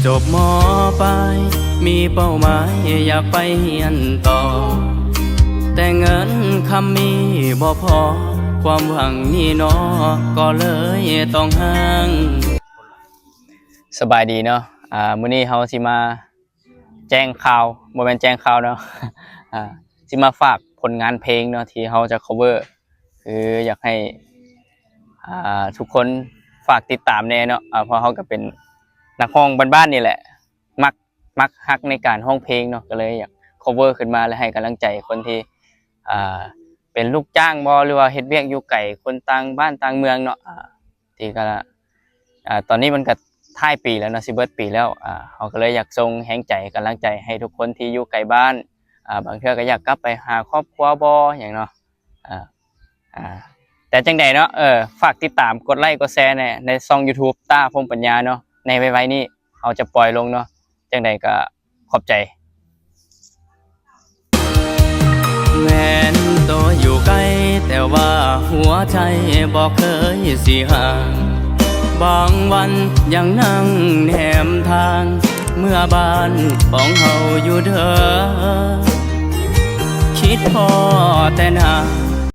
ຈົບ ມ.ປາຍ ມີເປົ້າໝາຍຢາກໄປຮຽນຕໍ່ ແຕ່ເງິນຄຳມີບໍ່ພໍ ຄວາມຫວັງນີ້ນໍ ກໍເລີຍຕ້ອງຮ້າງ. ສະບາຍດີເນາະ ອາ ມື້ນີ້ເຮົາຊິມາແຈ້ງຂ່າວ ບໍ່ແມ່ນແຈ້ງຂ່າວເນາະ ອາ ຊິມາຝາກຜົນງານເພງເນາະ ທີ່ເຮົາຈະ cover ຄືຢາກໃຫ້ ອ່າ ທຸກຄົນຝາກຕິດຕາມແດ່ເນາະ ເພາະເຮົາກໍເປັນນັກຮ້ອງບ້ານໆນີ້ແຫຼະ ມັກ ມັກຮັກໃນການຮ້ອງເພງເນາະ ກໍເລີຍຢາກ cover ຂຶ້ນມາ ແລະ ໃຫ້ກຳລັງໃຈຄົນທີ່ ອ່າ ເປັນລູກຈ້າງບໍ ຫຼືວ່າເຮັດວຽກຢູ່ໄກ ຄົນຕ່າງບ້ານຕ່າງເມືອງເນາະ ທີ່ກໍ ອ່າ ຕອນນີ້ມັນກໍທ້າຍປີແລ້ວເນາະ ຊິເບິດປີແລ້ວ ເຮົາກໍເລີຍຢາກສົ່ງແຮງໃຈ ກຳລັງໃຈໃຫ້ທຸກຄົນທີ່ຢູ່ໄກບ້ານ ບາງເທື່ອກໍຢາກກັບໄປຫາຄອບຄົວບໍ ຫຍັງເນາະ ອ່າ ອ່າ ແຕ່ຈັ່ງໃດເນາະ ເອີ ຝາກຕິດຕາມ ກົດໄລ້ ກົດແຊແດ່ ໃນຊ່ອງ YouTube ຕ້າ ພົມປັນຍາເນາະ ໃນໄວໆນີ້ເຮົາຈະປ່ອຍລົງເນາະ ຈັ່ງໃດກໍຂອບໃຈ. ແມ່ນໂຕຢູ່ໄກ ແຕ່ວ່າຫົວໃຈບໍ່ເຄີຍຊິຫ່າງ ບາງວັນຍັງນັ່ງແນມທາງ ເມື່ອບ້ານຂອງເຮົາຢູ່ເດີ ຄິດພໍ້ແຕ່ໜ້າ